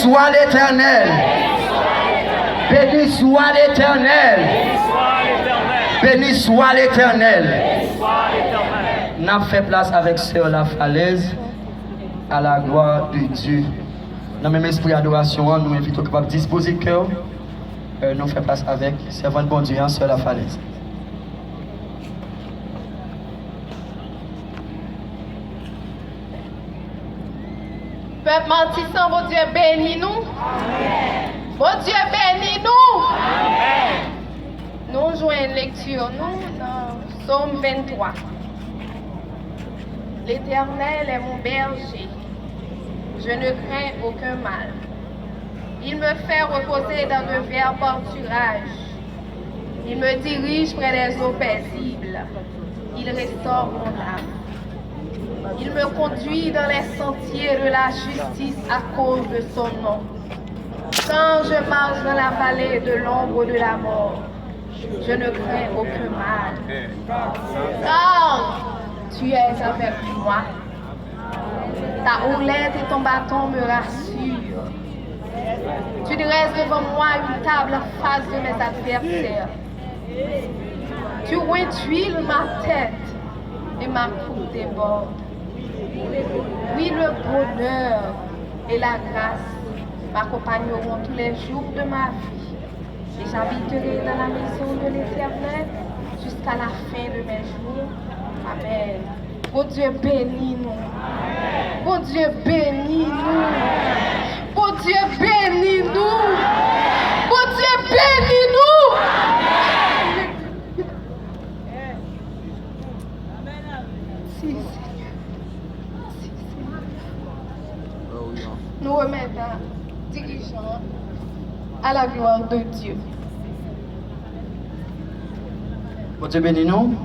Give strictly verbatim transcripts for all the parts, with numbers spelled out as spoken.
Soit l'Éternel. Béni soit l'Éternel. Béni soit l'Éternel. N ap fè plas avèk sè Lafalaise, à la gloire de Dieu. Nan menm espri adorasyon an, nou envite w kapab dispoze kè w. Euh, nou fè plas avèk sèvant Bondye an, sè Lafalaise. Pèp Matisan, Bondye beni nou. Bondye beni nou. Nou jwenn lekti nou nan Sòm venntwa. L'Éternel est mon berger. Je ne crains aucun mal. Il me fait reposer dans de verts pâturages. Il me dirige près des eaux paisibles. Il restaure mon âme. Il me conduit dans les sentiers de la justice à cause de son nom. Quand je marche dans la vallée de l'ombre de la mort, je ne crains aucun mal. Car tu es avec moi. Ta houlette et ton bâton me rassurent. Tu dresses devant moi une table en face de mes adversaires. Tu ointes d'huile ma tête et ma coupe déborde. Oui, le bonheur et la grâce m'accompagneront tous les jours de ma vie. Et j'habiterai dans la maison de l'Éternel jusqu'à la fin de mes jours. Amen. Bondye beni nou. Bondye beni nou. Bondye beni nou. Bondye beni nou. Si, Senyè. Si, Senyè. Nou remèt a dirijan an à la gloire de Dieu. Bondye beni nou.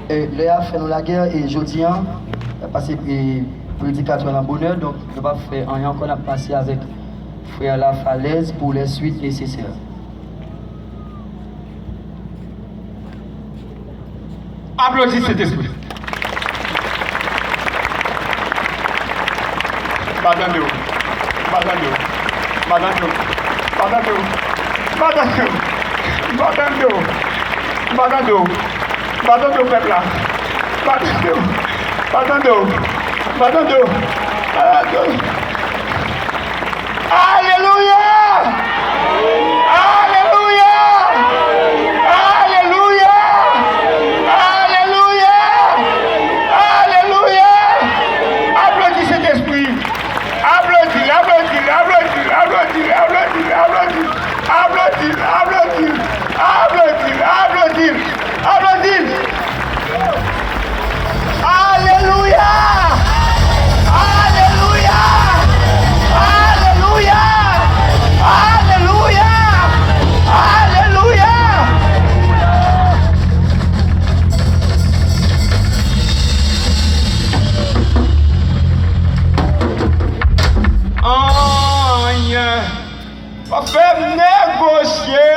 E, lè a fè nou lagè, e jodi a, pase, e, predikatè lan bonè, donk, nou p ap fè anyen ankò, n ap pase avèk frè Lafalaise pour les suites nécessaires. Aplodi Sentespri. M pa tande w. M pa tande w. M pa tande w. M pa tande w. M pa tande w. M pa tande w. M pa tande w, pèp la. M pa tande w. M pa tande w. M pa tande w. M pa tande w. Alelouya! Alelouya! Alelouya! Alelouya! Alelouya! Aplodi Sentespri! Aplodi l, aplodi l, aplodi l, aplodi l, aplodi l, aplodi l, aplodi l, aplodi l, aplodi l, aplodi l, aplodi l, aplodi l. Alelouya! Alelouya! Alelouya! Alelouya! Alelouya! Anyen pa fè m negosye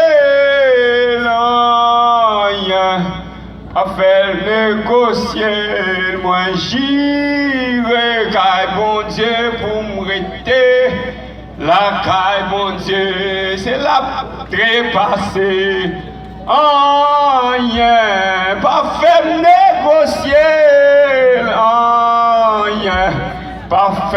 l, anyen pa fè l negosye l. Mwen jire kay Bondye pou m rete. Lakay Bondye, se l ap trepase. Anyen pa fè m negosye l, anyen pa fè